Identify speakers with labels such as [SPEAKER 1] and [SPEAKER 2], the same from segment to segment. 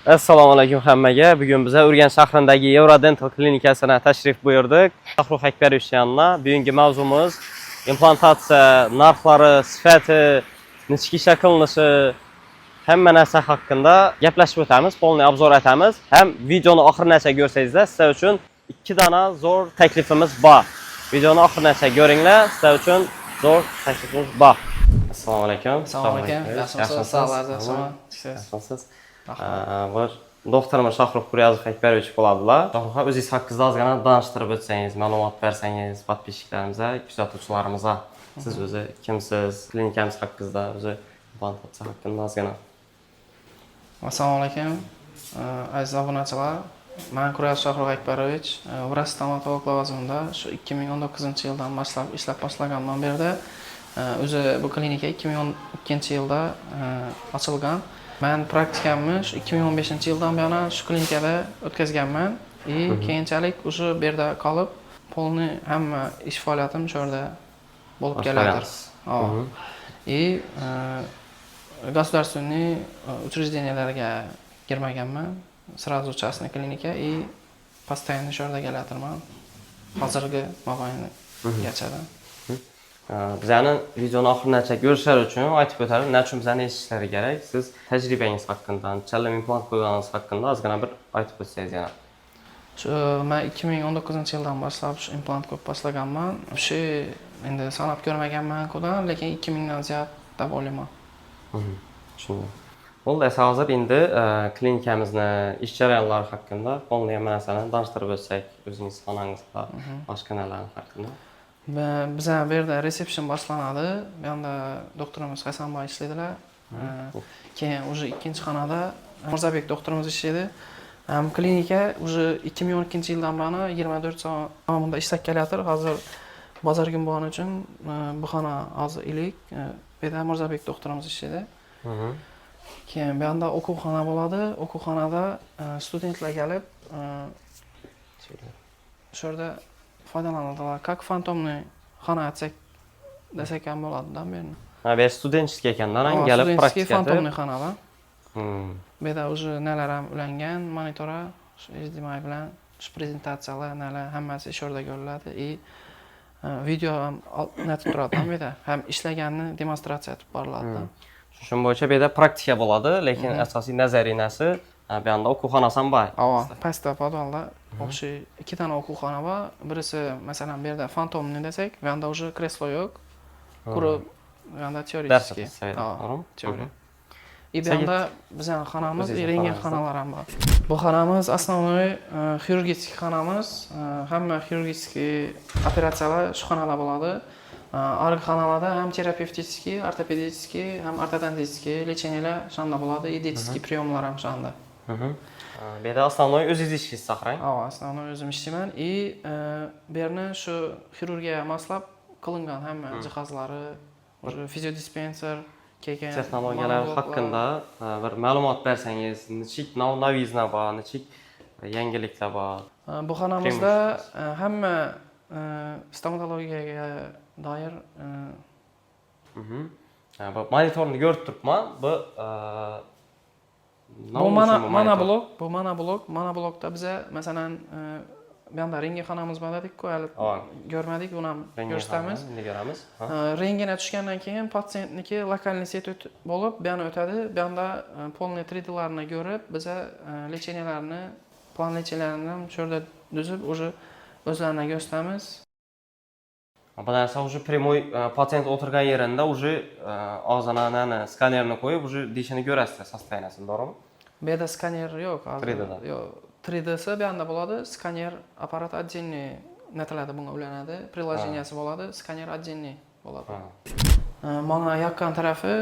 [SPEAKER 1] Assalomu alaykum hammaga. Bugun biz Urganch shahridagi Eurodental klinikasına tashrif buyurdik. Shohrux Akbarovich yanına. Bugungi mavzumiz implantatsiya narxlari, sifati, nechta ishlar qilinishi, hamma narsa haqida gaplashib o'tamiz, полный обзор etamiz. Ham videoni oxirigacha ko'rsangizlar, sizlar uchun ikki dona zo'r taklifimiz bor. Videoni oxirigacha ko'ringlar, sizlar uchun zo'r taklifimiz bor. Assalomu alaykum.
[SPEAKER 2] Assalomu alaykum. Yaxshimisiz? Sog'ligingiz yaxshimi?
[SPEAKER 1] Yaxshimisiz? Bu doktorimiz Shohrux Quryazov Akbarovich bo'ladilar. Shohrux aka, o'zingiz haqingizda ozgina tanishtirib o'tsangiz, ma'lumot bersangiz подписчик larimizga, kuzatuvchilarimizga. Siz o'zi kimsiz, klinikamiz haqingizda, o'zi implantatsiya haqida ozgina.
[SPEAKER 2] Assalomu alaykum. Aziz obunachilar. Man Quryazov Shohrux Akbarovich, vrach stomatolog lavozimida shu 2019-yildan boshlab ishlab boshlaganman bu yerda. O'zi bu klinika 2012-yilda ochilgan. Man praktikamni shu 2015-yildan buyon shu klinikada o'tkazganman. И keyinchalik уже bu yerda qolib, полный hamma ish faoliyatim shu yerda bo'lib keladir.
[SPEAKER 1] Boshlagansiz.
[SPEAKER 2] И государственный учреждения larga kirmaganman. Сразу частный klinika и постоянно shu yerda kelatirman. Hozirgi mobaynigachada.
[SPEAKER 1] Bizani videoni oxirigacha ko'rishlar uchun aytib o'talim, nima uchun bizani eshitishlari kerak. Siz tajribangiz haqida, challam implant qo'yganingiz haqida ozgina bir aytib o'tsangiz yana.
[SPEAKER 2] Shu man 2019-yildan boshlab shu implant qo'yib boshlaganman. Shu endi sanab ko'rmaganman kudan, lekin 2000 dan ziyod deb o'ylayman.
[SPEAKER 1] Tushundim. Bo'ldi, esa hozir endi klinikamizni ish jarayonlari haqida полный hamma narsani tanishtirib o'tsak, o'zingiz xonangizda boshqa nalar haqida.
[SPEAKER 2] Biza bu yerda reception boshlanadi. Bu yoqda doktorimiz Hasanboy ishlaydilar. Keyin уже ikkinchi xonada Mirzabek doktorimiz ishlaydi. Klinika уже 2012-yildan beri 24 soat davomida ishlab kelayotir. Hozir bozor kun bo'lgani uchun bu xona hozir ilik. Bu yerda Mirzabek doktorimiz ishlaydi. Keyin bu yoqda o'quvxona bo'ladi. O'quvxonada studentlar kelib, shu yerda foydalanadilar. Как фантомный xona aytsak desak ham bo'ladi-da bu yerni.
[SPEAKER 1] Ha, bu yer студенческий ekanda, kelib
[SPEAKER 2] Студенческий
[SPEAKER 1] praktika.
[SPEAKER 2] фантомный xonada. Bu yerda уже nalar ham ulangan, monitor, shu HDMI bilan shu prezentatsiyalar, nalar hammasi shu yerda ko'riladi и video ham o'rnatib turadi bu yerda. Ham ishlaganini demonstratsiya etib boriladi.
[SPEAKER 1] Shu bo'yicha bu yerda praktika bo'ladi, lekin asosiy nazariy narsa bu yoqda o'quvxonasi ham bor.
[SPEAKER 2] Ava, pastda podvalda общий ikkita dona o'quvxona bor. Birisi, masalan, bu yerda фантомный desak, bu yoqda уже kreslo yo'q. Quruq, bu yoqda
[SPEAKER 1] Dars
[SPEAKER 2] теоретический.
[SPEAKER 1] o'tasiz,
[SPEAKER 2] Ava,
[SPEAKER 1] to'g'rimi?
[SPEAKER 2] Теория. И bu
[SPEAKER 1] Sagit.
[SPEAKER 2] yoqda bizning xonamiz,
[SPEAKER 1] O'zingizni
[SPEAKER 2] rentgen
[SPEAKER 1] xonangizda.
[SPEAKER 2] xonalar ham bor. Bu xonamiz основной хирургический xonamiz. Hamma хирургический operatsiyalar shu xonada bo'ladi. Orqa xonalarda ham терапевтический, ортопедический, ham ортодонтический лечения lar shunda bo'ladi, и детский прием lar ham shunda.
[SPEAKER 1] Bu yerda основной o'zingiz ishlaysiz, axir?
[SPEAKER 2] Ava, основной o'zim ishlayman и bu yerni shu xirurgiya moslab qilingan hamma jihozlari, уже fiziodispenser kelgan.
[SPEAKER 1] Texnologiyalar
[SPEAKER 2] monobloklar.
[SPEAKER 1] Haqida bir ma'lumot bersangiz, nechik новизна bor, nechik yangiliklar bor?
[SPEAKER 2] Bu xonamizda hamma stomatologiyaga doir
[SPEAKER 1] Ha, bu monitorni ko'rib turibman. Bu nima
[SPEAKER 2] bu
[SPEAKER 1] uchun
[SPEAKER 2] mana
[SPEAKER 1] bu
[SPEAKER 2] mana
[SPEAKER 1] monitor?
[SPEAKER 2] Blok, bu mana blok, mana blokda biza, masalan, bu yoqda rentgen xonamiz bor dedik-ku, hali ko'rmadik, uni ham
[SPEAKER 1] Rentgen
[SPEAKER 2] ko'rsatamiz.
[SPEAKER 1] xona, endi ko'ramiz. Ha.
[SPEAKER 2] Rentgenga tushgandan keyin patsientniki локальный сеть bo'lib, bu yoqqa o'tadi. Bu yoqda полный 3Dlarni ko'rib, biza лечения larni, план лечения larni ham shu yerda tuzib, уже o'zlariga ko'rsatamiz.
[SPEAKER 1] Bu narsa уже прямой patsient o'tirgan yerida уже og'zini nani skanerni qo'yib, уже dishini ko'rasiz, состояния sini, to'g'rimi?
[SPEAKER 2] Bu yerda skaner yo'q hozir.
[SPEAKER 1] 3D da.
[SPEAKER 2] Yo'q, 3Dsi bu yoqda bo'ladi. Skaner apparat отдельный netiladi, bunga ulanadi. Приложения si bo'ladi, skaner отдельный bo'ladi. Mana yoqqan tarafi,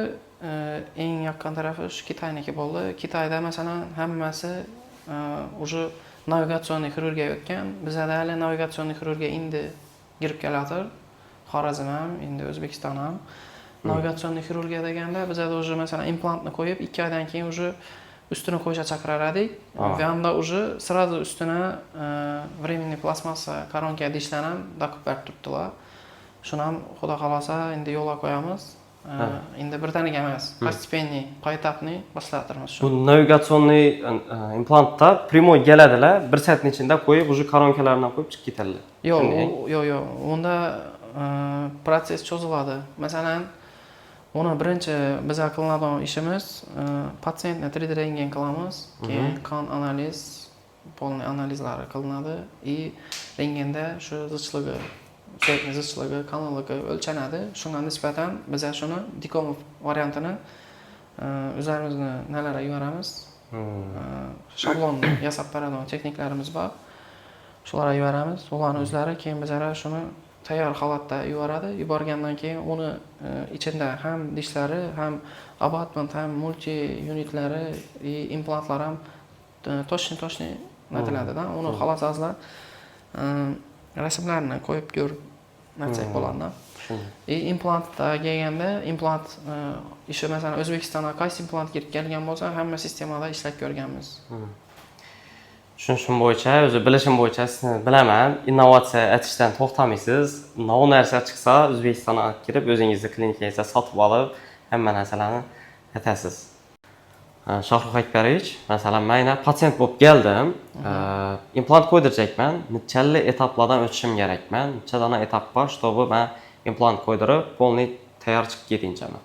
[SPEAKER 2] eng yoqqan tarafi shu Kitayniki bo'ldi. Kitayda, masalan, hammasi уже навигационный xirurgiya o'tgan. Bizada hali навигационный xirurgiya endi kirib kelayotir. Xorazm ham, endi O'zbekiston ham. Навигационный xirurgiya deganda bizada уже, masalan, implantni qo'yib, 2 oydan keyin уже ustini qo'yishga chaqirar edik. Bu yoqda уже сразу ustini временный plastmassa koronka dishlarni ham taqib berib turibdilar. Shuni ham, xudo xohlasa, endi yo'lga qo'yamiz. Endi birdaniga emas, постепенный, поэтапный boshlatirmiz shu.
[SPEAKER 1] Bu навигационный implantda прямой keladilar, bir soatning ichida qo'yib, уже koronkalarni qo'yib chiqib ketadilar.
[SPEAKER 2] Yo'q,
[SPEAKER 1] Shunday.
[SPEAKER 2] Yo'q, unda protsess cho'ziladi. Masalan, uni birinchi biza qilinadigan ishimiz patsientni 3D rentgen qilamiz, keyin qon analiz, полный analizlari qilinadi и rentgenda shu zichligi, suyakni zichligi, qalinligi o'lchanadi. Shunga nisbatan biza shuni Dikomov variantini o'zlarimizni nalarga yuboramiz. Shablon yasab beradigan texniklarimiz bor. Shularga yuboramiz. Ularni o'zlari keyin bizlarga shuni tayyor holatda yuboradi. Yuborgandan keyin uni ichida ham dishlari, ham abutment, ham multi unitlari и implantlar ham точный точный aytiladi-da. Uni xolos rasmlarini qo'yib ko'rib natsak bo'ladi.
[SPEAKER 1] Tushundim.
[SPEAKER 2] И implantda kelganda, implant ishi, masalan, O'zbekistonga qaysi implant kirib kelgan bo'lsa, hamma sistemada ishlab ko'rganmiz.
[SPEAKER 1] Tushunishim bo'yicha, o'zi bilishim bo'yicha sizni bilaman, innovatsiya aytishdan to'xtamaysiz. Nov narsa chiqsa, O'zbekistonga olib kirib, o'zingizni klinikangizda sotib olib, hamma narsalarni aytasiz. Shohrux Akbarovich, masalan, man yana patsient bo'lib keldim, implant qo'ydirjakman. Nechalli etaplardan o'tishim kerakman? Necha dona etap bor, чтобы man implant qo'ydirib, полный tayyor chiqib ketinchaman?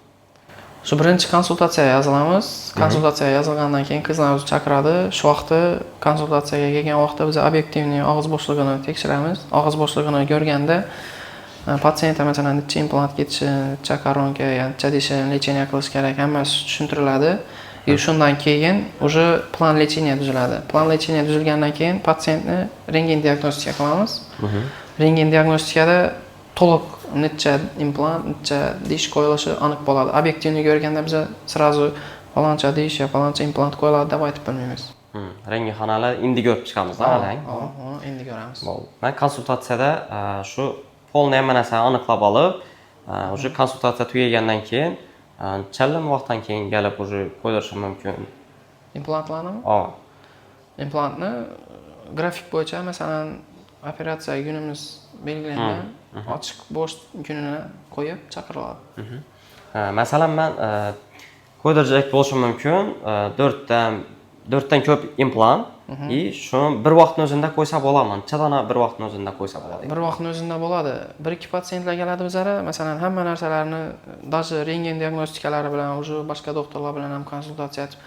[SPEAKER 2] Shu birinchi konsultatsiya yozilamiz. Konsultatsiya yozilgandan keyin qizlar o'zi chaqiradi. Shu vaqtda, konsultatsiyaga kelgan vaqtda biz объективный og'iz bo'shlig'ini tekshiramiz. Og'iz bo'shlig'ini ko'rganda patsientga, masalan, necha implant ketishi, necha koronka, ya'ni necha dishini лечение qilish kerak, hammasi tushuntiriladi. И shundan keyin уже план лечения tuziladi. План лечения tuzilgandan keyin patsientni rentgen diagnostika qilamiz. Rentgen diagnostikada to'liq necha implant, necha dish qo'yilishi aniq bo'ladi. Объективный ko'rganda biza сразу faloncha dish yo faloncha implant qo'yiladi deb aytib bilmaymiz.
[SPEAKER 1] Rentgenxonalar endi ko'rib chiqamiz, alang.
[SPEAKER 2] Uni endi ko'ramiz.
[SPEAKER 1] Bo'ldi. Man konsultatsiyada shu полный hamma narsani aniqlab olib, уже konsultatsiya tugagandan keyin challim vaqtdan keyin kelib уже qo'ydirishim mumkin?
[SPEAKER 2] Implantlarnimi?
[SPEAKER 1] O.
[SPEAKER 2] Implantni grafik bo'yicha, masalan, operatsiya kunimiz belgilangan, ochiq bo'sh kunini qo'yib chaqiriladi.
[SPEAKER 1] Masalan, man qo'ydirajak bo'lishim mumkin to'rtdan ko'p implant и shuni bir vaqtni o'zida qo'ysa bo'ladimi? Necha dona bir vaqtni o'zida qo'ysa bo'ladi?
[SPEAKER 2] Bir vaqtni o'zida bo'ladi. Bir ikki patsientlar keladi bizlara, masalan, hamma narsalarni, даже rentgen diagnostikalari bilan, уже boshqa doktorlar bilan ham konsultatsiya etib,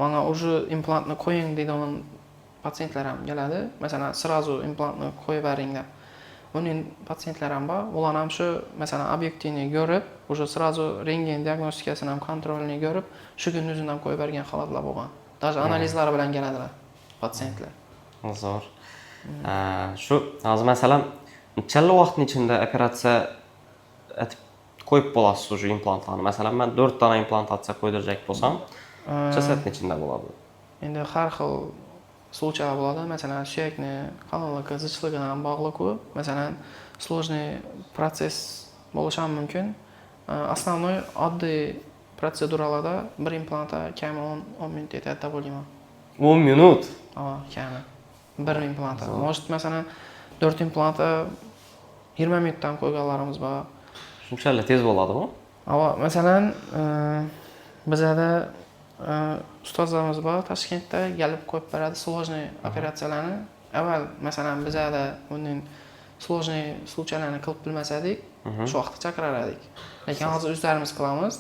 [SPEAKER 2] manga уже implantni qo'ying deydigan patsientlar ham keladi. Masalan, сразу implantni qo'yib bering deb. Uning patsientlar ham bor. Ular ham shu, masalan, объективный ko'rib, уже сразу rentgen diagnostikasini ham контрольный ko'rib, shu kunni o'zida ham qo'yib bergan holatlar bo'lgan. Даже analizlari bilan keladilar patsientlar.
[SPEAKER 1] Zo'r. Shu hozir, masalan, necha vaqtni ichida operatsiya etib qo'yib bo'lasiz уже implantlarni? Masalan, man 4 dona implantatsiya qo'ydirajak bo'lsam, necha soatni ichida bo'ladi?
[SPEAKER 2] Endi har xil случай lar bo'ladi. Masalan, suyakni qalinligi, zichligini ham bog'liq u. Masalan, сложный protsess bo'lishi ham mumkin. Основной oddiy protseduralarda bir implantga kami 10 minut yetadi deb o'ylayman.
[SPEAKER 1] 10 minut.
[SPEAKER 2] Aa, kami. Bir implantga. Может, masalan, 4 implantga 20 minutdan qo'yganlarimiz bor.
[SPEAKER 1] Shunchalik tez bo'ladimi?
[SPEAKER 2] Ava, masalan, bizada ustozlarimiz bor Toshkentda, kelib qo'yib beradi сложный operatsiyalarni. Avval, masalan, bizada bunday сложный случай larni qilib bilmas edik, shu vaqtda chaqirar edik. Lekin hozir o'zlarimiz qilamiz.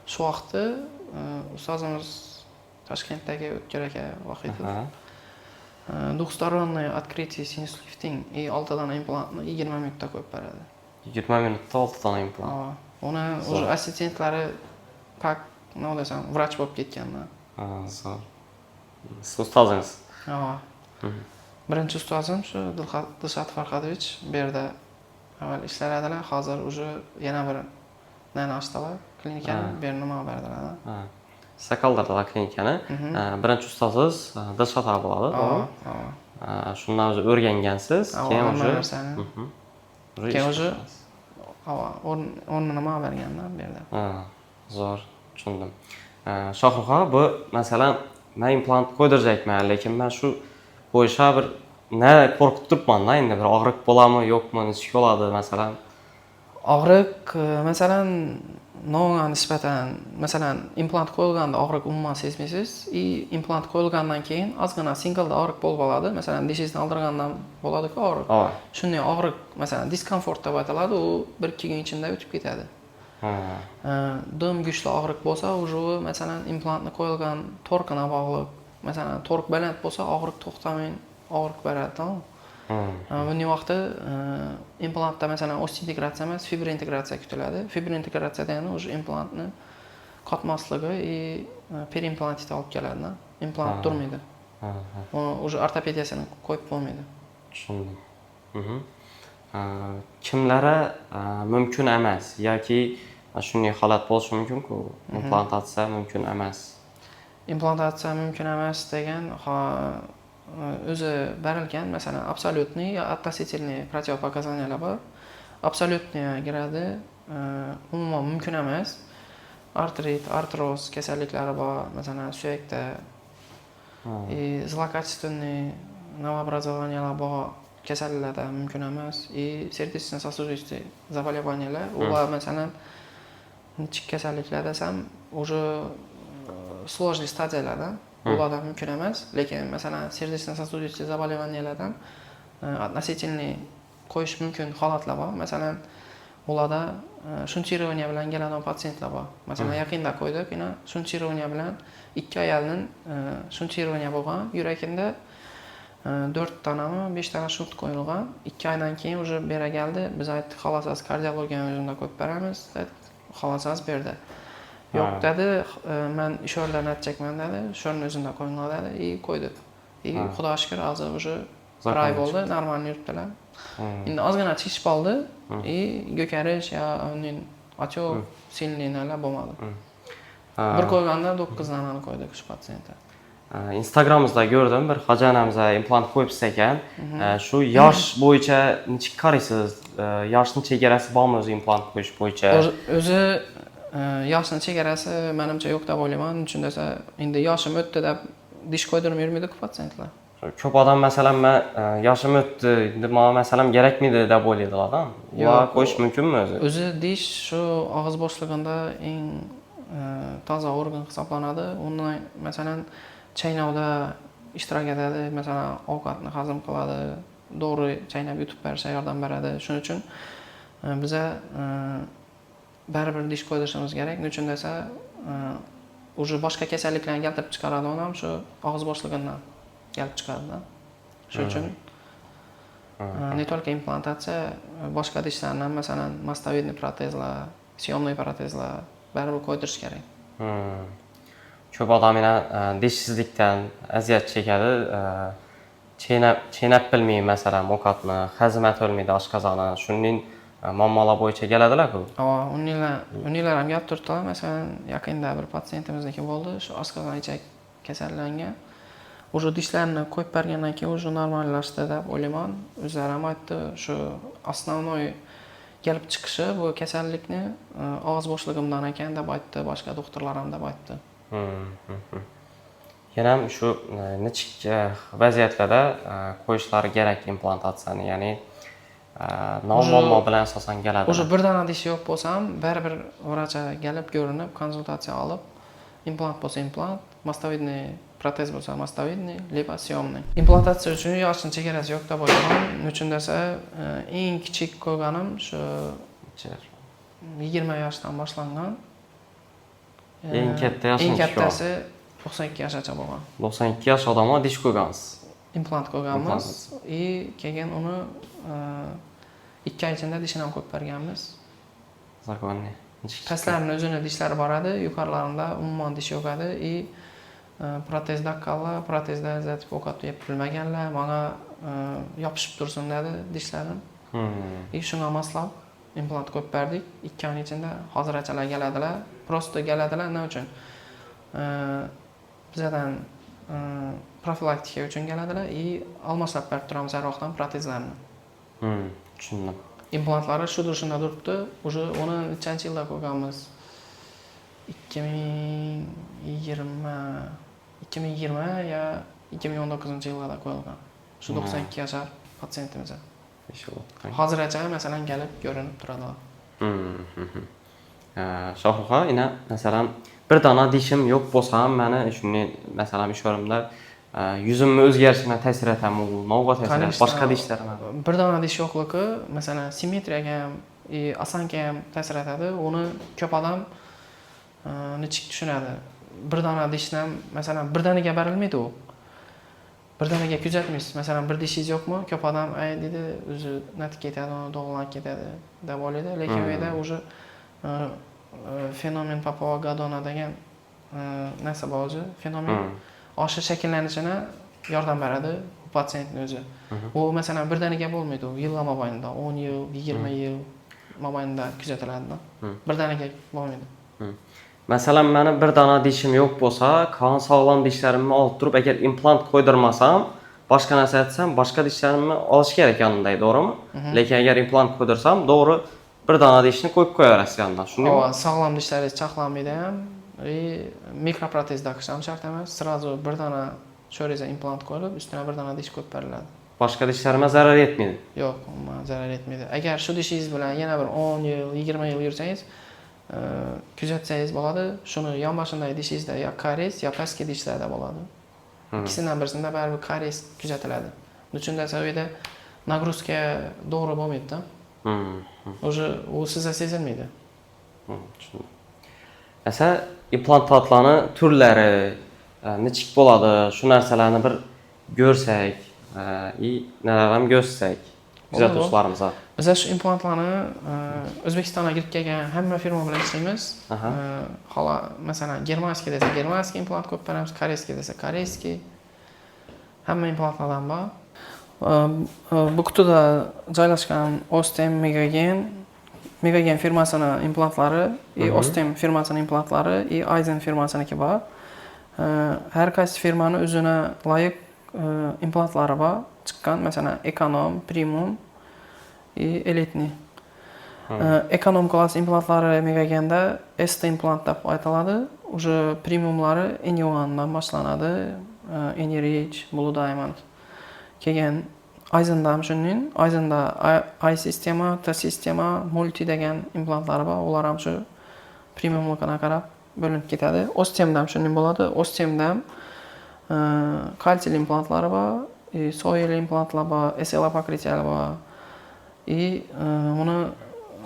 [SPEAKER 2] Shu vaqtda ustozimiz Toshkentdagi O'tkir aka Vohidov двухсторонний открытие sinus lifting и olti dona implantni 20 minutda qo'yib beradi.
[SPEAKER 1] 20 minutda 6 dona implant.
[SPEAKER 2] Ava. Uni уже assistentlari как, nima desam, vrach bo'lib ketganda.
[SPEAKER 1] Ha, zo'r. Siz ustozingiz.
[SPEAKER 2] Ava. Birinchi ustozim shu Dilshod Farhadovich, bu yerda avval ishlar edilar, hozir уже yana bir nani ochdilar, klinikani, bu yerni nima berdilar.
[SPEAKER 1] Ha. Sakaldirdilar klinikani. Birinchi ustozingiz Dilshod aka bo'ladi,
[SPEAKER 2] Ava,
[SPEAKER 1] to'g'rimi?
[SPEAKER 2] Ava.
[SPEAKER 1] Ha, shundan o'zi o'rgangansiz,
[SPEAKER 2] Ava,
[SPEAKER 1] keyin
[SPEAKER 2] hamma
[SPEAKER 1] уже
[SPEAKER 2] narsani.
[SPEAKER 1] Уже
[SPEAKER 2] Keyin
[SPEAKER 1] ish
[SPEAKER 2] уже
[SPEAKER 1] boshlasiz.
[SPEAKER 2] Ava, o'rnini nima berganda bu yerda.
[SPEAKER 1] Ha, zo'r, tushundim. Shohruh aka, bu, masalan, man implant qo'ydirjakman, lekin man shu qo'yishga bir na qo'rqib turibman-da, endi bir og'riq bo'ladimi, yo'qmi, nechuk bo'ladi, masalan?
[SPEAKER 2] Og'riq, masalan, nonga nisbatan, masalan, implant qo'yilganda og'riq umuman sezmaysiz и implant qo'yilgandan keyin ozgina singlda og'riq bo'lib oladi. Masalan, dishingizni oldirgandan bo'ladi-ku og'riq. Shunday og'riq, masalan, diskomfort deb aytiladi, u 1-2 kun ichida o'tib ketadi. Dim kuchli og'riq bo'lsa, уже u, masalan, implantni qo'yilgan torkina bog'liq. Masalan, tork baland bo'lsa, og'riq to'xtamay og'riq beradi, tamom. Buning vaqti implantda, masalan, osteointegratsiya emas, fibrointegratsiya kutiladi. Fibrointegratsiya degani уже implantni qotmasligi и periimplantit olib keladi, implant turmaydi. Uni уже ortopediyasini qo'yib bo'lmaydi.
[SPEAKER 1] Tushundim. Kimlara mumkin emas yoki shunday holat bo'lishi mumkin-ku, implantatsiya mumkin emas.
[SPEAKER 2] Implantatsiya mumkin emas degan o'zi berilgan, masalan, абсолютный, относительный противопоказания lar bor. Абсолютный kiradi, umuman mumkin emas. Artrit, artroz kasalliklari bor, masalan, suyakda и злокачественный новообразования lar bor kasalliklarda mumkin emas и сердечно-сосудистый заболевания lar, ular, masalan, nechik kasalliklar desam, уже сложный stadiyalarda, ularda mumkin emas. Lekin, masalan, сердечно-сосудистый заболевания lardan относительный qo'yish mumkin holatlar bor. Masalan, ularda шунтирование bilan keladigan patsientlar bor. Masalan, yaqinda qo'ydik, ina шунтирование bilan ikki ayolning шунтирование bo'lgan yuragida, to'rt tanami, besh tana shunt qo'yilgan. 2 oydan keyin уже bera keldi. Biz aytdik, xohlasangiz, kardiologiyani o'zimda qo'yib beramiz dedik, xohlasangiz berdi. Yo'q, dedi, man shu yerdan aytjakman, dedi, shu yerni o'zida qo'yinglar, dedi и qo'ydik и xudoga shukur, hozir уже bir oy bo'ldi, нормально yuribdilar. Endi ozgina shishib oldi и ko'karish yo uning отек сильный nalar bo'lmadi. Bir qo'yganda to'qqiz danani qo'ydik shu patsientga.
[SPEAKER 1] Instagramımızda gördüm, bir hoji onamizga implant qo'yibsiz ekan. Shu yosh bo'yicha nechik qaraysiz? Yoshni chegarasi bormi o'zi implant qo'yish bo'yicha?
[SPEAKER 2] O'zi yoshni chegarasi manimcha yo'q deb o'ylayman. Nechun desa, endi yoshim o'tdi deb dish qo'ydirmay yurmaydiku patsientlar.
[SPEAKER 1] Ko'p odam, masalan, man yoshim o'tdi, endi manga, masalan, kerakmidi deb o'ylaydilar. Ular
[SPEAKER 2] Yo'q,
[SPEAKER 1] qo'yish mumkinmi o'zi?
[SPEAKER 2] O'zi dish shu og'iz bo'shlig'ida eng toza organ hisoblanadi. Uni, masalan, chaynovda ishtirok etadi, masalan, ovqatni hazm qiladi, to'g'ri chaynab yutib berishga yordam beradi. Shuning uchun biza baribir dish qo'ydirishimiz kerak. Nechun desa, уже boshqa kasalliklarni keltirib chiqaradi, ham shu og'iz bo'shlig'idan kelib chiqadida. Shuning uchun не только implantatsiya, boshqa dishlarni ham, masalan, мостовидный protezlar, съемный protezlar baribir qo'ydirish kerak.
[SPEAKER 1] Ko'p odam yana dishsizlikdan aziyat chekadi. Chaynab chaynab bilmay, masalan, ovqatni hazm etolmaydi, oshqozoni. Shuning muammolar bo'yicha keladilar-ku.
[SPEAKER 2] Ava, undaylar ham gap turibdilar. Masalan, yaqinda bir patsientimizniki bo'ldi, shu oshqozon ichak kasallangan. Уже dishlarini qo'yib bergandan keyin уже normallashdi deb o'ylayman. O'zlari ham aytdi, shu основной kelib chiqishi bu kasallikni og'iz bo'shlig'imdan ekan deb aytdi, boshqa doktorlar ham deb aytdi.
[SPEAKER 1] Yana ham shu nechik vaziyatlarda qo'yishlari kerak implantatsiyani, ya'ni nima muammo bilan asosan keladi?
[SPEAKER 2] Уже bir dona dishi yo'q bo'lsa ham, baribir vrachga kelib, ko'rinib, konsultatsiya olib, implant bo'lsa implant, мостовидный protez bo'lsa мостовидный, либо съемный. Implantatsiya uchun yoshni chegarasi yo'q deb o'ylayman. Nechun desa, eng kichik qo'yganim shu 20 yoshdan boshlangan.
[SPEAKER 1] Eng katta yoshi
[SPEAKER 2] Eng
[SPEAKER 1] nechi?
[SPEAKER 2] kattasi 92 yoshgacha bo'lgan.
[SPEAKER 1] 92 yosh odamga dish qo'ygansiz?
[SPEAKER 2] Implant qo'yganmiz и keyin uni 2 oy ichida dishini ham qo'yib berganmiz.
[SPEAKER 1] Законный.
[SPEAKER 2] Pastlarini o'zini dishlari bor edi, yuqorilarida umuman dish yo'q edi и protezda aqalli protezda zatib ovqat yeb bilmaganlar, manga yopishib tursin dedi dishlarim. И shunga moslab implant qo'yib berdik 2 oy ichida. Hozirchalar keladilar, просто keladilar. Nima uchun? Bizadan profilaktika uchun keladilar и almashlab berib turamiz har vaqt ham protezlarni.
[SPEAKER 1] Tushundim.
[SPEAKER 2] Implantlari shu turishida turibdi уже. Uni nechanchi yilda qo'yganmiz? 2020, 2020 yo 2019-yillarda qo'yilgan shu 92 yashar patsientimiz.
[SPEAKER 1] 5 yil o'tgan.
[SPEAKER 2] Hozirgacha, masalan, kelib ko'rinib turadilar.
[SPEAKER 1] Shohruxa, ina, masalan, bir dona dishim yo'q bo'lsa ham, mani shunday, masalan, ishorimda yuzimni o'zgarishine ta'sir etadimi u? Nima ta'sir etadi?
[SPEAKER 2] Конечно.
[SPEAKER 1] Boshqa dishlarim ham.
[SPEAKER 2] Bir dona dish yo'qligi, masalan, simmetriyaga ham и осанка ga ham ta'sir etadi. Uni ko'p odam nechuk tushunadi. Bir dona dishni ham, masalan, birdaniga berilmaydi u. Birdaniga kuzatmaysiz. Masalan, bir dishingiz yo'qmi, ko'p odam ay deydi, o'zi natib ketadi, uni dog'lanib ketadi deb o'ylaydi. Lekin u yerda уже fenomen Popova Gadona degan narsa bor o'zi. Fenomen o'sha shakllanishini yordam beradi bu patsientni o'zi. U, masalan, birdaniga bo'lmaydi, u yillar mobaynida, 10 yil, 20 yil mobaynida kuzatiladi. Birdaniga bo'lmaydi.
[SPEAKER 1] Masalan, mani bir dona dishim yo'q bo'lsa, qolgan sog'lom dishlarimni olib turib, agar implant qo'ydirmasam, boshqa narsa aytsam, boshqa dishlarimni olish kerak yonimda, to'g'rimi? Lekin agar implant qo'ydirsam, to'g'ri, bir dona dishni qo'yib qo'yaverasiz yonidan, shundaymi?
[SPEAKER 2] Ova, sog'lom dishlaringiz charxlanmaydi ham и mikroprotez taqish ham shart emas. Сразу bir dona sho'ringizga implant qo'yilib, ustiga bir dona dish qo'yib beriladi.
[SPEAKER 1] Boshqa dishlarimga zarar yetmaydi.
[SPEAKER 2] Yo'q, umuman zarar etmaydi. Agar shu dishingiz bilan yana bir 10 yil, 20 yil yursangiz, kuzatsangiz bo'ladi. Shuni yonboshidagi dishingizda yo karies, yo pastki dishlarda bo'ladi. Ikkisidan birisida baribir karies kuzatiladi. Buning uchun desa u yerda нагрузка to'g'ri bo'lmaydi-da. Уже u sizda sezilmaydi.
[SPEAKER 1] Tushundim. Masalan, implantatlarni turlari nechik bo'ladi, shu narsalarni bir ko'rsak и nalar ham ko'rsak kuzatuvchilarimizga.
[SPEAKER 2] Biza shu implantlarni O'zbekistonga kirib kelgan hamma firma bilan ishlaymiz. Xola, masalan, германский desa, германский implant qo'yib beramiz, корейский desa, корейский. Hamma implantlardan bor. Bu qutida joylashgan Osstem, Megagen, Megagen firmasini implantlari, и Osstem firmasini implantlari, и Aizen firmasiniki bor. Har qaysi firmani o'zini loyiq implantlari bor. Chiqqan, masalan, эконом, premium и элитный. Эконом класс implantlari Megagenda ST implant deb aytiladi. Уже premiumlari N1dan boshlanadi. AnyRidge, Blue Diamond. Keyin Aizenda ham shunday. Aizenda I sistema, T sistema, Multi degan implantlari bor. Ular ham shu premiumligini qarab bo'linib ketadi. Osstemda ham shunday bo'ladi. Osstemda ham kalsiyli implantlari bor, и soyali implantlar bor, SLA покрытие lari bor. И uni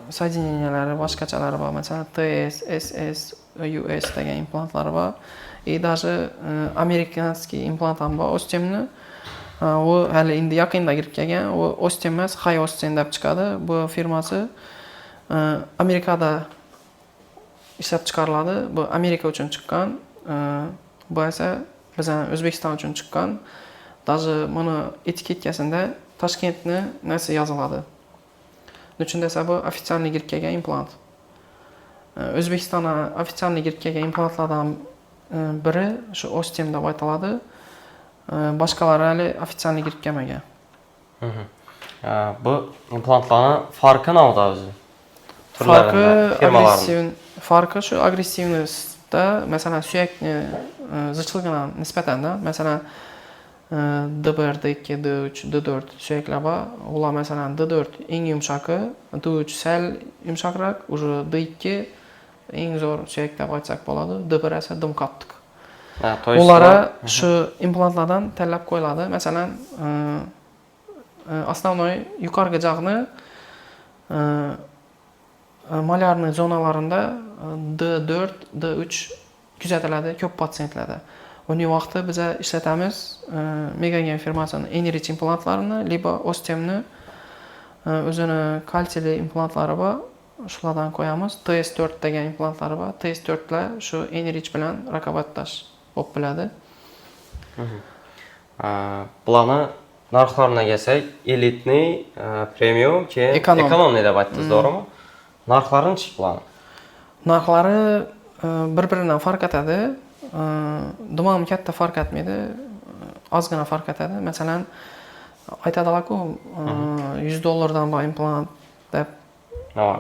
[SPEAKER 2] соединения lari boshqachalari bor. Masalan, TS, SS, US degan implantlari bor. И даже американский implant ham bor Osstemni. U hali endi yaqinda kirib kelgan. U Osstem emas, High Osstem deb chiqadi. Bu firmasi Amerikada ishlab chiqariladi. Bu Amerika uchun chiqqan. Bu esa bizani O'zbekiston uchun chiqqan. Даже buni etiketkasida Toshkentni nasi yoziladi. Nechun desa, bu официальный kirib kelgan implant. O'zbekistonga официальный kirib kelgan implantlardan biri shu Osstem deb aytiladi. Boshqalari hali официальный kirib kelmagan.
[SPEAKER 1] Bu implantlarni farqi nimada o'zi?
[SPEAKER 2] Farqi
[SPEAKER 1] Turlarini, firmalarini.
[SPEAKER 2] Agressiv farqi shu агрессивность da, masalan, suyakni zichligina nisbatanda, masalan, D1, D2, D3, D4 suyaklar bor. Ular, masalan, D4 eng yumshoqi, D3 sal yumshoqroq, уже D2 eng zo'r suyak deb aytsak bo'ladi. D1 esa dim qattiq.
[SPEAKER 1] Ha, то есть
[SPEAKER 2] Ulara shu implantlardan tanlab qo'yiladi. Masalan, основной yuqorgi jag'ni малярный zonalarida D4, D3 kuzatiladi ko'p patsientlarda. Uning vaqti biza ishlatamiz Megagen firmasini AnyRidge implantlarini, либо Osstemni o'zini kalsiyli implantlari bor. Shulardan qo'yamiz. TS4 degan implantlari bor. TS4 lar shu AnyRidge bilan raqobatdosh bo'lib biladi.
[SPEAKER 1] Bularni narxlarini kelsak, элитный, premium, keyin
[SPEAKER 2] Эконом.
[SPEAKER 1] экономный deb aytdingiz, to'g'rimi? Narxlari nechik bularni?
[SPEAKER 2] Narxlari bir-biridan farq etadi. Dumam katta farq etmaydi. Ozgina farq etadi. Masalan, aytadilar-ku, 100 dollardan bor implant deb.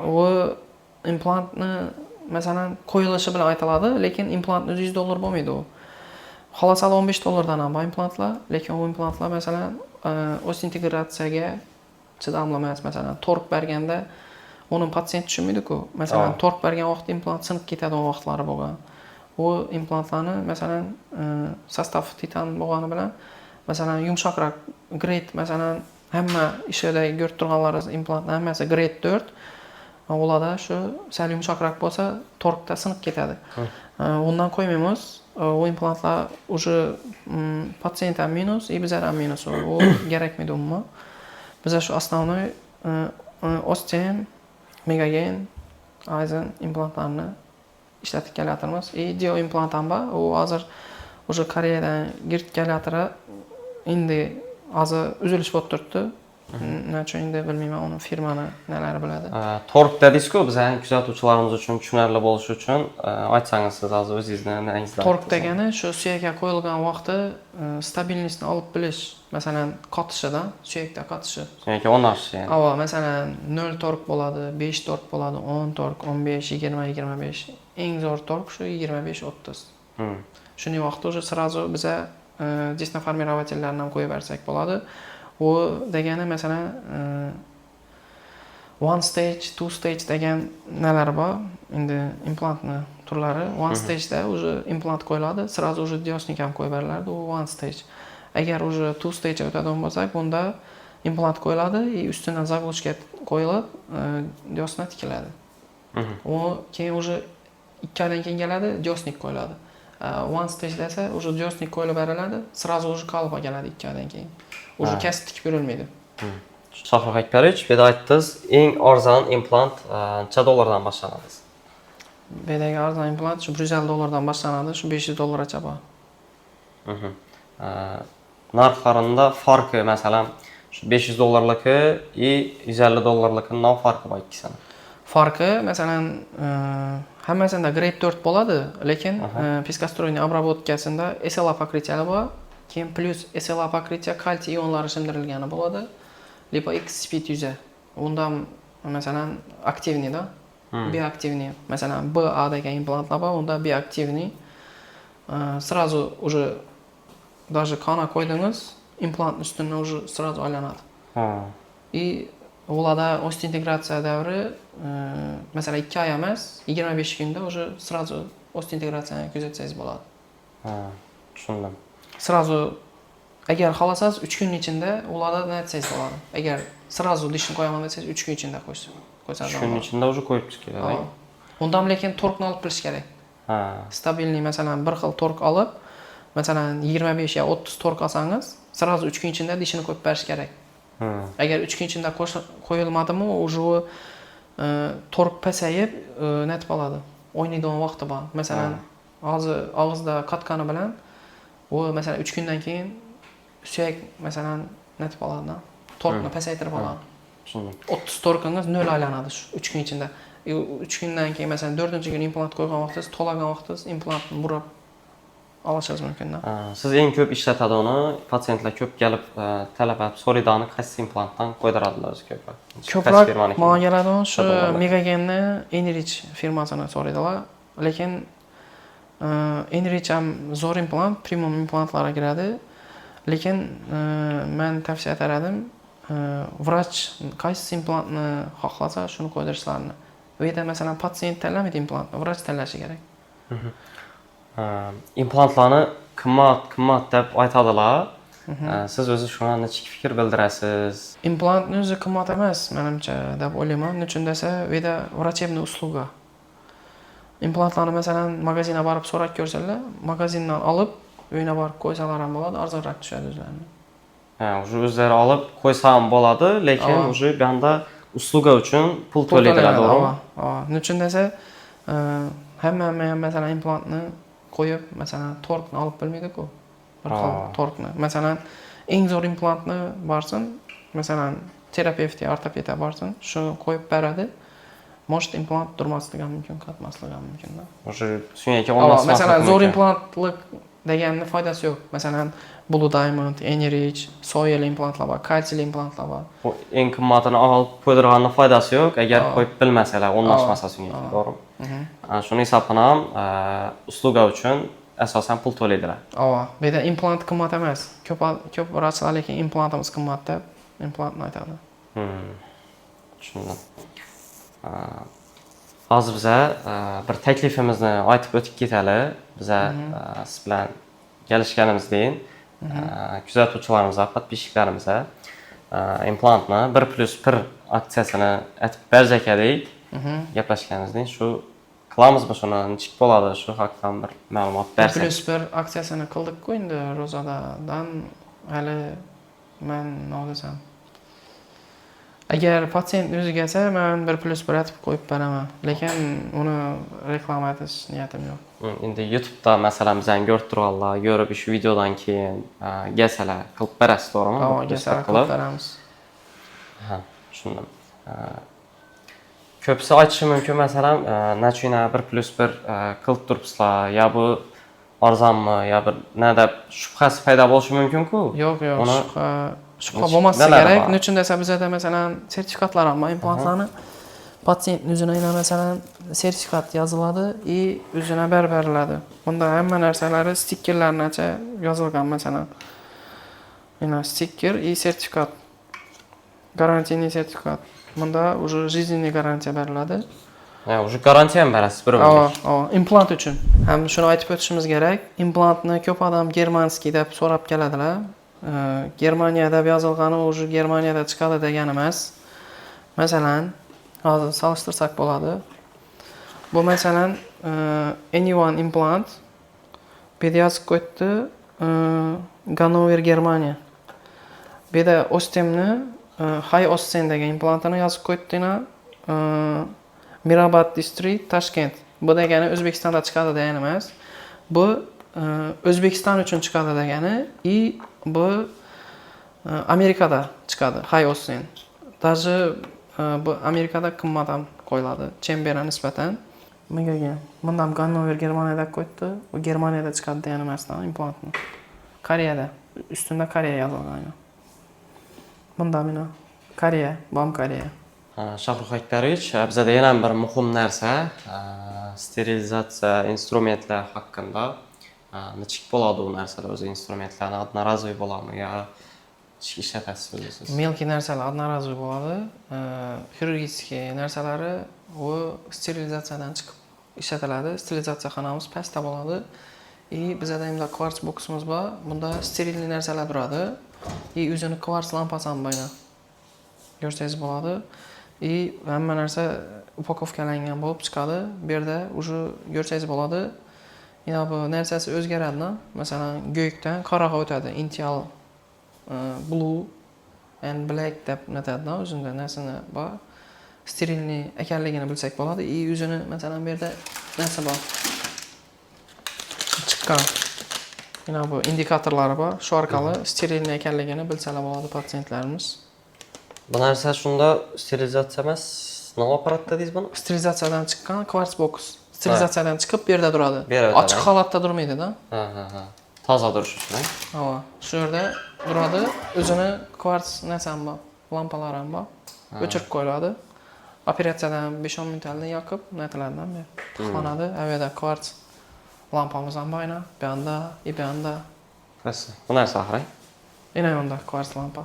[SPEAKER 2] U implantni, masalan, qo'yilishi bilan aytiladi, lekin implantni o'zi 100 dollar bo'lmaydi u. Xolos 15 dollardan ham bor implantlar, lekin u implantlar, masalan, osteointegratsiyaga chidamli emas, masalan, tork berganda Uni patsient tushunmaydi-ku. Masalan, tork bergan vaqtda implant sinib ketadigan vaqtlari bo'lgan. U implantlarni, masalan, состав titan bo'lgani bilan, masalan, yumshoqroq grade, masalan, hamma ishida ko'rib turganlaringiz implantni hammasi grade 4. Ularda shu sal yumshoqroq bo'lsa, torkda sinib ketadi. Undan qo'ymaymiz. U implantlar уже patsient ham minus, и bizlar ham minus. U kerakmaydi umuman. Biza shu основной Osstem, Megagen, Aisen implantlarini ishlatib kelyapmiz. И Dio implant ham bor. U hozir уже Koreyadan kirib kelyapti. Endi hozir uzilish bo'lib turibdi. Nachun endi bilmayman, uni firmani nalari biladi.
[SPEAKER 1] Tork dedingiz-ku, bizning kuzatuvchilarimiz uchun tushunarli bo'lishi uchun aytsangiz siz hozir o'zingizni nangizdan.
[SPEAKER 2] Tork degani shu suyakka qo'yilgan vaqti стабильность ni olib bilish, masalan, qotishida, suyakda qotishi.
[SPEAKER 1] Suyakka o'rnashishi ya'ni.
[SPEAKER 2] Ava, masalan, 0 tork bo'ladi, 5 tork bo'ladi, 10 tork, 15, 20, 25. Eng zo'r tork shu 25, 30. Shuning vaqtida уже сразу biza десноформирователь larni ham qo'yib bersak bo'ladi. U degani, masalan, one stage, two stage degan nalar bor. Endi implantni turlari. One stageda уже implant qo'yiladi, сразу уже десник ham qo'yib beriladi, u one stage. Agar уже two stage o'tadigan bo'lsak, bunda implant qo'yiladi и ustidan заглушка qo'yilib, десна tikiladi. U keyin уже 2 oydan keyin keladi, десник qo'yiladi. One stage desa уже десник qo'yilib beriladi, сразу уже qalba keladi 2 oydan keyin. Уже kesib tikib berilmaydi.
[SPEAKER 1] Shohrux Akbarovich, bu yerda aytdingiz, eng arzon implant necha dollardan boshlanadi?
[SPEAKER 2] Bu yerdagi arzon implant shu 150 dollardan boshlanadi, shu 500 dollargacha bor.
[SPEAKER 1] Narxlarında farqi, masalan, shu 500 dollarligi и 150 dollarlikini farqi bor ikkisini.
[SPEAKER 2] Farqi, masalan, hammasida grade 4 bo'ladi, lekin пескоструйный обработка sida SLA покрытие bor, keyin плюс SLA покрытие kalsiy ionlari shimdirilgani bo'ladi. Либо X Speed 100. Undan, masalan, активный da, биоактивный. Masalan, BA degan implantlar bor, unda биоактивный. Сразу уже даже qona qo'ydingiz, implant ustidan уже сразу aylanadi. И ularda osteointegratsiya davri, masalan, 2 oy emas, 25 kunda уже сразу osteointegratsiyani kuzatsangiz bo'ladi.
[SPEAKER 1] Ha, tushundim.
[SPEAKER 2] Сразу agar xohlasangiz 3 kun ichida ularda nima etsangiz bo'ladi. Agar сразу dishni qo'yaman desangiz 3 kun ichida qo'ysangiz
[SPEAKER 1] 3 kun
[SPEAKER 2] bo'ladi.
[SPEAKER 1] ichida уже qo'yib chiqadi.
[SPEAKER 2] Ha. Undan lekin torkni olib bilish kerak. Стабильный, masalan, bir xil tork olib, masalan, 25 yo 30 tork olsangiz, сразу 3 kun ichida dishini qo'yib berish kerak. Agar 3 kun ichida qo'yilmadimi, уже u tork pasayib, netib oladi. O'ynaydigan vaqti bor. Masalan, hozir og'izda qotgani bilan u, masalan, 3 kundan keyin suyak, masalan, netib oladi. Torkni pasaytirib oladi.
[SPEAKER 1] Tushundim.
[SPEAKER 2] 30 torkingiz 0 aylanadi shu 3 kun ichida. 3 kundan keyin, masalan, 4-kuni implant qo'ygan vaqtingiz, to'lagan vaqtingiz implantni burab olishingiz mumkin.
[SPEAKER 1] Ha, siz eng ko'p ishlatadi uni, patsientlar ko'p kelib talab qilib so'raydi, qaysi implantdan qo'ydiradilar o'zi ko'proq? Qaysi
[SPEAKER 2] Ko'proq
[SPEAKER 1] firmaniki?
[SPEAKER 2] Manga keladigan shu
[SPEAKER 1] Dollarlar.
[SPEAKER 2] Megagenni Enrich firmasini so'raydilar. Lekin Enrich ham zo'r implant, premium implantlarga kiradi. Lekin men tavsiya etar edim, vrach qaysi implantni xohlasa, shuni qo'ydirishlarini. U yerda, masalan, patsient tanlamaydi implantni, vrach tanlashi kerak.
[SPEAKER 1] Ha, implantlarni qimmat qimmat deb aytadilar. Ha, siz o'zi shunga nechik fikr bildirasiz?
[SPEAKER 2] Implantni o'zi qimmat emas, menimcha, deb o'ylayman. Nechun desa, u yerda врачебный услуга. Implantlarni, masalan, magazinga borib so'rab ko'rsalar, magazindan olib, uyina borib qo'ysalar ham bo'ladi, arzonroq tushadi o'zlarini.
[SPEAKER 1] Ha, уже o'zlari olib qo'ysa ham bo'ladi, lekin уже bu yoqda услуга uchun pul
[SPEAKER 2] Pul
[SPEAKER 1] to'laydilar,
[SPEAKER 2] to'lanadi,
[SPEAKER 1] to'g'rimi?
[SPEAKER 2] Ava. Nechun desa, hamma ham, masalan, implantni qo'yib, masalan, torkni olib bilmaydi-ku. Bir xil torkni. Masalan, eng zo'r implantni borsin, masalan, terapevtga, ortopedga borsin, shuni qo'yib beradi. Может, implant turmasligi ham mumkin, qatmasligi ham mumkin-da.
[SPEAKER 1] Уже suyakka
[SPEAKER 2] Ava,
[SPEAKER 1] o'rnatmaslik
[SPEAKER 2] masalan, zo'r
[SPEAKER 1] mumkin.
[SPEAKER 2] implantlik deganni foydasi yo'q. Masalan, Blue Diamond, Enrich, Soyel implantlar bor, kalsiyli implantlar bor.
[SPEAKER 1] Bu eng qimmatini olib qo'ydirganni foydasi yo'q, agar qo'yib bilmasalar, o'rnashmasa suyakka, to'g'rimi?
[SPEAKER 2] Mhm.
[SPEAKER 1] Ha, shuni hisobidan ham услуга uchun asosan pul to'laydilar.
[SPEAKER 2] Ava, bu yerda implant qimmat emas. Ko'p ko'p vrachlar lekin implantimiz qimmat deb implantni aytadi.
[SPEAKER 1] Tushundim. Hozir biza bir taklifimizni aytib o'tib ketali. Biza siz bilan kelishganimizdan kuzatuvchilarimizga, подписчик larimizga implantni 1+1 aksiyasini aytib berjak edik. Gaplashganimizdan shu qilamizmi shuni, nechuk bo'ladi, shu haqida ham bir ma'lumot
[SPEAKER 2] Bir
[SPEAKER 1] bersak.
[SPEAKER 2] plyus bir aksiyasini qildik-ku endi ro'zadadan hali man nima desam. Agar patsient o'zi kelsa, man 1+1 aytib qo'yib beraman. Lekin uni reklama etish niyatim yo'q.
[SPEAKER 1] Endi YouTube'da masalan bizani ko'rib turganlar, ko'rib shu videodan keyin kelsalar qilib berasiz, to'g'rimi?
[SPEAKER 2] Ava,
[SPEAKER 1] Bir plyus bir
[SPEAKER 2] kelsalar qilib beramiz.
[SPEAKER 1] Ha, tushundim. Ko'pisi aytishi mumkin, masalan, nachuna 1+1 qilib turibsizlar, yo bu arzonmi, yo bir nima deb shubhasi paydo bo'lishi mumkin-ku.
[SPEAKER 2] Yo'q, yo'q,
[SPEAKER 1] Uni
[SPEAKER 2] shubha bo'lmasligi
[SPEAKER 1] nimalari
[SPEAKER 2] kerak.
[SPEAKER 1] bor?
[SPEAKER 2] Nechun desa bizada masalan sertifikatlar ham bor, implantlarni patsient o'zini masalan sertifikat yoziladi и o'zine berib beriladi. Bunda hamma narsalari stikerlarnacha yozilgan masalan. Mana stiker и sertifikat. Гарантийный sertifikat. Bunda уже жизненный garantiya beriladi.
[SPEAKER 1] Ha, уже garantiya ham berasiz bir umrga.
[SPEAKER 2] Ava, implant uchun. Ham shuni aytib o'tishimiz kerak. Implantni ko'p odam германский deb so'rab keladilar. Germaniya deb yozilgani уже Germaniyada chiqadi degani emas. Masalan, hozir solishtirsak bo'ladi. Bu masalan, Anyone implant. Bu yerda yozib qo'yibdi, Ganover, Germaniya. Bu yerda Ostemni High Osten degan implantini yozib qo'yibdi yana, Mirabad District, Tashkent. Bu degani O'zbekistonda chiqadi degani emas. Bu O'zbekiston uchun chiqadi degani и bu Amerikada chiqadi High Osten. Даже bu Amerikada qimmat ham qo'yiladi Chembera nisbatan. Nimaga? Bunda ham Gannover Germaniyada qo'yibdi. Bu Germaniyada chiqadi degani emasdan implantni. Koreyada. Ustunda Koreya yozilgan. Bunda mana Koreya, bu ham Koreya.
[SPEAKER 1] Shohrux Akbarovich, bizada yana bir muhim narsa, sterilizatsiya instrumentlar haqida. Nechuk bo'ladi u narsalar o'zi, instrumentlarni одноразовый bo'ladimi yo nechuk ishlatasiz o'zi siz?
[SPEAKER 2] Мелкий narsalar одноразовый bo'ladi. Хирургический narsalari u sterilizatsiyadan chiqib ishlatiladi. Sterilizatsiya xonamiz pastda bo'ladi. И bizada endi kvarts boksimiz bor. Bunda стерильный narsalar turadi. И o'zini kvarts lampasi ham bor. Ko'rsangiz bo'ladi. И hamma narsa упаковка langan bo'lib chiqadi. Bu yerda уже ko'rsangiz bo'ladi. Yana bu narsasi o'zgaradi. Masalan, ko'kdan qoraga o'tadi. Intial blue and black deb aytadi, o'zida narsani bor. Стерильный ekanligini bilsak bo'ladi. И o'zini masalan bu yerda narsa bor. Chiqqan. Yana bu indikatorlari bor. Shu orqali стерильный ekanligini bilsalar bo'ladi patsientlarimiz.
[SPEAKER 1] Bu narsa shunda sterilizatsiya emas, nima apparat dedingiz buni?
[SPEAKER 2] Sterilizatsiyadan chiqqan kvarts boks. Sterilizatsiyadan chiqib bu yerda turadi.
[SPEAKER 1] Bu yerda o'tadi,
[SPEAKER 2] Ochiq
[SPEAKER 1] ha?
[SPEAKER 2] holatda turmaydi-da.
[SPEAKER 1] Ha. Toza turishi uchun, ha?
[SPEAKER 2] Ava, shu yerda turadi. O'zini kvarts narsam bor, lampalari ham bor. O'chirib qo'yiladi. Operatsiyadan 5-10 minut oldin yoqib, naytilardan bu tixlanadi. U yerda kvarts lampamiz ham bor, aynan. Bu yoqda, и bu yoqda.
[SPEAKER 1] Qaysi? Bu narsa oxiri?
[SPEAKER 2] Ina yoqda kvarts lampa.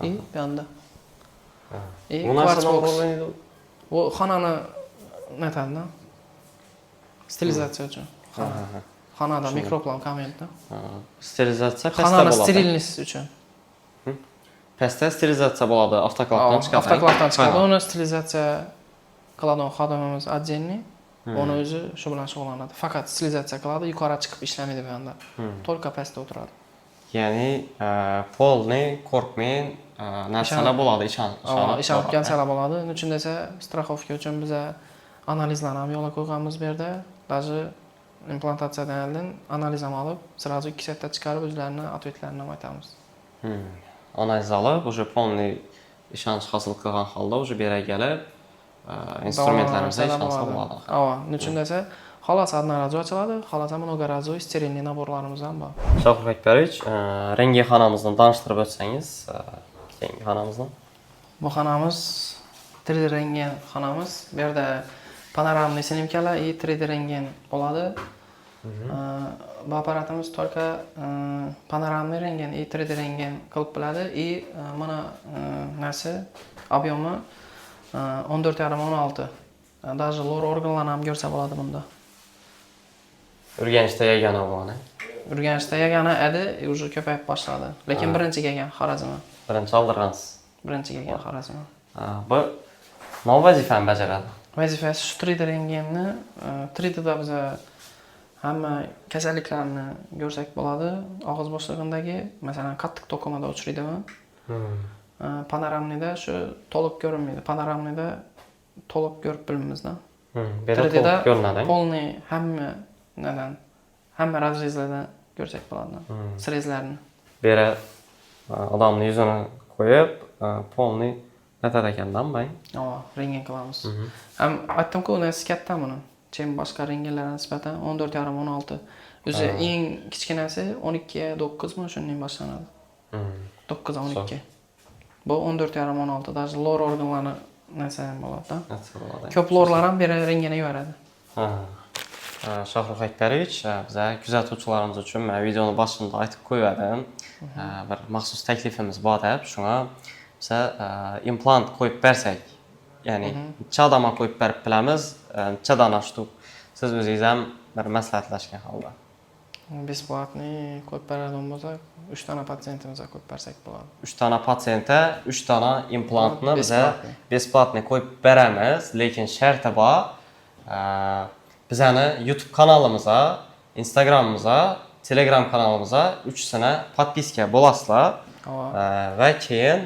[SPEAKER 2] И bu yoqda. И
[SPEAKER 1] Bu narsa
[SPEAKER 2] kvarts
[SPEAKER 1] nima
[SPEAKER 2] boks.
[SPEAKER 1] bo'ladi?
[SPEAKER 2] Bu xonani naytadi-da. Sterilizatsiya uchun.
[SPEAKER 1] Ha.
[SPEAKER 2] Xonada mikroblar kamaydi.
[SPEAKER 1] Ha. Sterilizatsiya pastda
[SPEAKER 2] Xonani
[SPEAKER 1] bo'ladi.
[SPEAKER 2] стерильность uchun.
[SPEAKER 1] Pastda sterilizatsiya bo'ladi, avtoklavdan chiqadi.
[SPEAKER 2] Avtoklavdan chiqadi.
[SPEAKER 1] Ha.
[SPEAKER 2] Uni sterilizatsiya qiladigan xodimimiz отдельный. Uni o'zi shu bilan shug'ullanadi. Faqat sterilizatsiya qiladi, yuqori chiqib ishlamaydi bu yoqda. Только pastda o'tiradi.
[SPEAKER 1] Ya'ni полный qo'rqmang, narsalar bo'ladi, ishonib.
[SPEAKER 2] Ishonib kelsalar bo'ladi. Nima uchun desa, страховка uchun biza analizlarni ham yo'lga qo'yganmiz bu yerda. Даже implantatsiyadan oldin analiz ham olib, сразу 2 soatda chiqarib o'zlarini ответ larini ham aytamiz.
[SPEAKER 1] Analiz olib, уже полный ishonch hosil qilgan holda уже bu yerga kelib, instrumentlarimizga ishonsa bo'ladi.
[SPEAKER 2] Ava, nima uchun desa, xolos одноразовый ochiladi, xolos многоразовый стерильный набор larimiz ham bor.
[SPEAKER 1] Shohrux Akbarovich, rentgen xonamizni tanishtirib o'tsangiz, keyingi xonamizni.
[SPEAKER 2] Bu xonamiz 3D rentgen xonamiz. Bu yerda панорамный снимка lar и 3D rentgen bo'ladi. Bu apparatimiz только панорамный rentgen и 3D rentgen qilib biladi и mana narsa объем i 14,5 16. Даже lor organlarni ham ko'rsa bo'ladi bunda.
[SPEAKER 1] Urganchda yagona bu.
[SPEAKER 2] Urganchda yagona edi, уже ko'payib boshladi. Lekin birinchi kelgan Xorazmga.
[SPEAKER 1] Birinchi oldirgansiz.
[SPEAKER 2] Birinchi kelgan Xorazmga.
[SPEAKER 1] Bu nima vazifani bajaradi?
[SPEAKER 2] Vazifasi shu 3D rentgenni, 3D'da biza hamma kasalliklarni ko'rsak bo'ladi. Og'iz bo'shlig'idagi, masalan, qattiq to'qimada uchraydimi? Панорамный da shu to'liq ko'rinmaydi. Панорамный da to'liq ko'rib bilmaymizda.
[SPEAKER 1] Bu yerda
[SPEAKER 2] 3D'da
[SPEAKER 1] to'liq ko'rinadi.
[SPEAKER 2] Полный hamma nadan, hamma разрез lardan ko'rsak bo'ladi. Срез larni.
[SPEAKER 1] Bu yerga odamni yuzini qo'yib, полный netadi ekandan bay.
[SPEAKER 2] Ova, rentgen qilamiz. Ham aytdim-ku, unasi katta buni. Чем boshqa rentgenlarga nisbatan 14,5 16. O'zi eng kichkinasi 12 9 mi, shundan boshlanadi. 9 12. Bu 14,5 16, даже lor organlarni narsa ham bo'ladi.
[SPEAKER 1] Narsa bo'ladi.
[SPEAKER 2] Ko'p lorlar ham beri rentgenga yuboradi.
[SPEAKER 1] Ha. Shohrux Akbarovich, biza kuzatuvchilarimiz uchun men videoni boshida aytib qo'yib bir maxsus taklifimiz bor deb, shunga biza implant qo'yib bersak, ya'ni necha odamga qo'yib berib bilamiz, necha dona штук, siz o'zingiz ham bir maslahatlashgan holda.
[SPEAKER 2] Бесплатный qo'yib beradigan bo'lsak, 3 dona patsientimizga qo'yib bersak bo'ladi.
[SPEAKER 1] 3 dona patsientga 3 dona implantni biza
[SPEAKER 2] Бесплатный.
[SPEAKER 1] Бесплатный qo'yib beramiz, lekin sharti bor. Bizani YouTube kanalimizga, Instagramimizga, Telegram kanalimizga uchisini подписка bo'lasizlar.
[SPEAKER 2] Ova.
[SPEAKER 1] Va keyin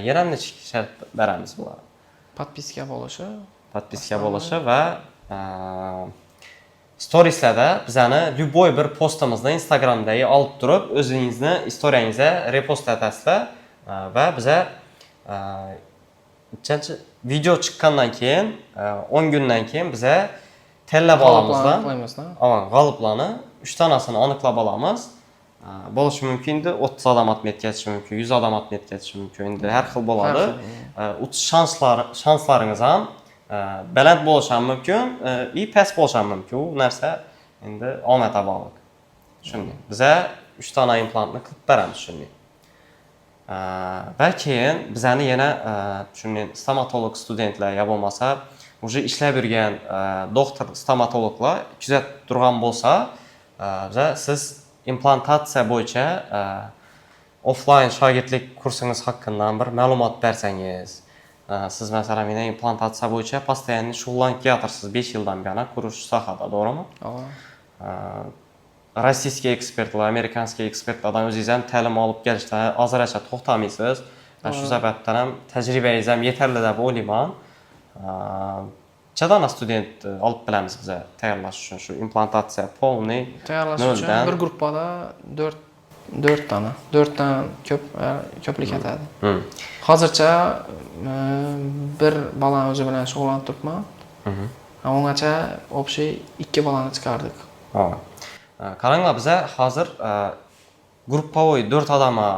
[SPEAKER 1] yana necha shart beramiz bular.
[SPEAKER 2] Подписка bo'lishi,
[SPEAKER 1] Подписка bo'lishi va storieslarda bizani любой bir postimizni Instagramdagi olib turib, o'zingizni istoriyangizga repost etasizlar va biza nechanchi video chiqqandan keyin 10 kundan keyin biza tanlab olamizda.
[SPEAKER 2] Aniqlaymiz-da.
[SPEAKER 1] Ava, g'oliblarni 3 tanasini aniqlab olamiz. Bo'lishi mumkin endi 30 odam отметка etishi mumkin, 100 odam отметка etishi mumkin. Endi har xil bo'ladi.
[SPEAKER 2] Har xil.
[SPEAKER 1] Utish shanslaringiz ham baland bo'lishi ham mumkin, и past bo'lishi ham mumkin. U narsa endi omadga bog'liq. Shunday. Biza 3 dona implantni qilib beramiz shunday. Va keyin bizani yana shunday stomatolog studentlar yo bo'lmasa уже ishlab yurgan doktor stomatologlar kuzatib turgan bo'lsa, biza siz implantatsiya bo'yicha offline shogirdlik kursingiz haqida bir ma'lumot bersangiz. Siz masalan meni implantatsiya bo'yicha постоянно shug'ullanib kelayotirsiz 5 yildan buyon ko'rish sohada, to'g'rimi?
[SPEAKER 2] Ova.
[SPEAKER 1] Российский ekspertlar, американский ekspertlardan o'zingiz ham ta'lim olib kelishdan hozirgacha to'xtamaysiz. Va shu sababdan ham tajribangiz ham yetarli deb o'ylayman. Necha dona student olib bilamiz biza tayyorlash uchun shu implantatsiya полный
[SPEAKER 2] Tayyorlash uchun
[SPEAKER 1] noldan?
[SPEAKER 2] Bir gruppada 4 4 dona. 4 dan ko'p ko'plik etadi. Hozircha bir bolani o'zi bilan shug'ullanib turibman. Ungacha общий 2 bolani chiqardik.
[SPEAKER 1] Ha. Qaranglar, biza hozir групповой 4 odamga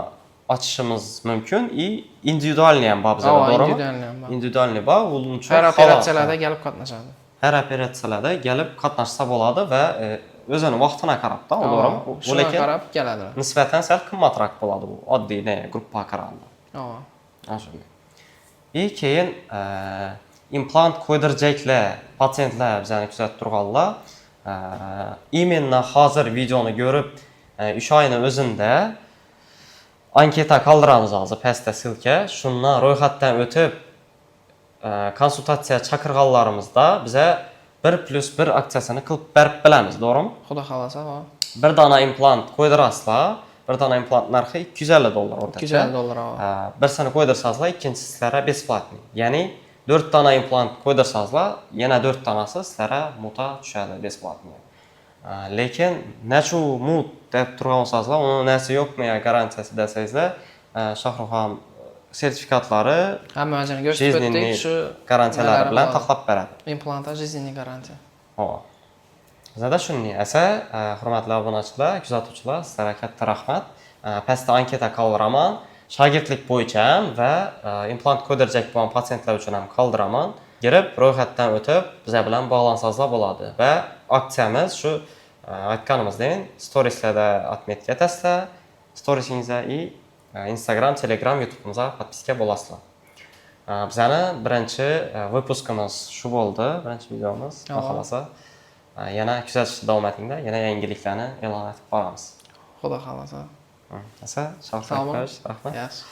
[SPEAKER 1] ochishimiz mumkin и индивидуальный ham bor bizada,
[SPEAKER 2] Ava,
[SPEAKER 1] to'g'rimi?
[SPEAKER 2] Индивидуальный ham bor.
[SPEAKER 1] Индивидуальный bor, u uchun
[SPEAKER 2] Har operatsiyalarda kelib qatnashadi.
[SPEAKER 1] Har operatsiyalarda kelib qatnashsa bo'ladi va o'zini vaqtini qarabda, u to'g'rimi? U
[SPEAKER 2] Shunga
[SPEAKER 1] lekin
[SPEAKER 2] qarab keladilar.
[SPEAKER 1] Nisbatan sal qimmatroq bo'ladi bu oddiy ne gruppaga qaraganda.
[SPEAKER 2] Ava.
[SPEAKER 1] Ana shunday. И keyin implant qo'ydirjaklar, patsientlar bizani kuzatib turganlar, именно hozir videoni ko'rib, 3 oyni o'zida anketa qoldiramiz hozir pastda ссылка. Shundan ro'yxatdan o'tib, konsultatsiya chaqirganlarimizda biza 1+1 aksiyasini qilib berib bilamiz, to'g'rimi?
[SPEAKER 2] Xudo xohlasa, va.
[SPEAKER 1] Bir dona implant qo'ydirasizlar, bir dona implant narxi 250 dollar o'rtacha.
[SPEAKER 2] 250 dollar, ava.
[SPEAKER 1] Birsini qo'ydirsangizlar, ikkinchisi sizlarga бесплатный. Ya'ni 4 dona implant qo'ydirsangizlar, yana 4 donasi sizlarga muta tushadi бесплатный. Lekin nachu mut deb turgan bo'lsangizlar, uni narsa yo'qmi ya garantiyasi desangizlar, Shohrux ham sertifikatlari,
[SPEAKER 2] Hamma joyini ko'rsatib o'tdik.
[SPEAKER 1] жизненный
[SPEAKER 2] Shu
[SPEAKER 1] garantiyalari
[SPEAKER 2] nimalari
[SPEAKER 1] bilan
[SPEAKER 2] bo'ladi.
[SPEAKER 1] Taxlab beradi.
[SPEAKER 2] Implantda жизненный garantiya.
[SPEAKER 1] Hop. Bizada shunday esa, hurmatli obunachilar, kuzatuvchilar, sizlarga katta rahmat. Pastda anketa qoldiraman. Shogirdlik bo'yicha ham va implant qo'ydirajak bo'lgan patsientlar uchun ham qoldiraman. Kirib, ro'yxatdan o'tib, bizlar bilan bog'lansangizlar bo'ladi. Va aksiyamiz shu aytganimizdek, storieslarda отметка etasizlar, storiesingizda и Instagram, Telegram, YouTube'imizga подписка bo'lasizlar. Bizani birinchi выпуск imiz shu bo'ldi, birinchi videomiz. Xudo xohlasa, yana kuzatishda davom etinglar, yana yangiliklarni e'lon etib boramiz.
[SPEAKER 2] Xudo xohlasa.
[SPEAKER 1] Asa,
[SPEAKER 2] Sog' bo'ling.
[SPEAKER 1] rahmat.
[SPEAKER 2] Yaxshi.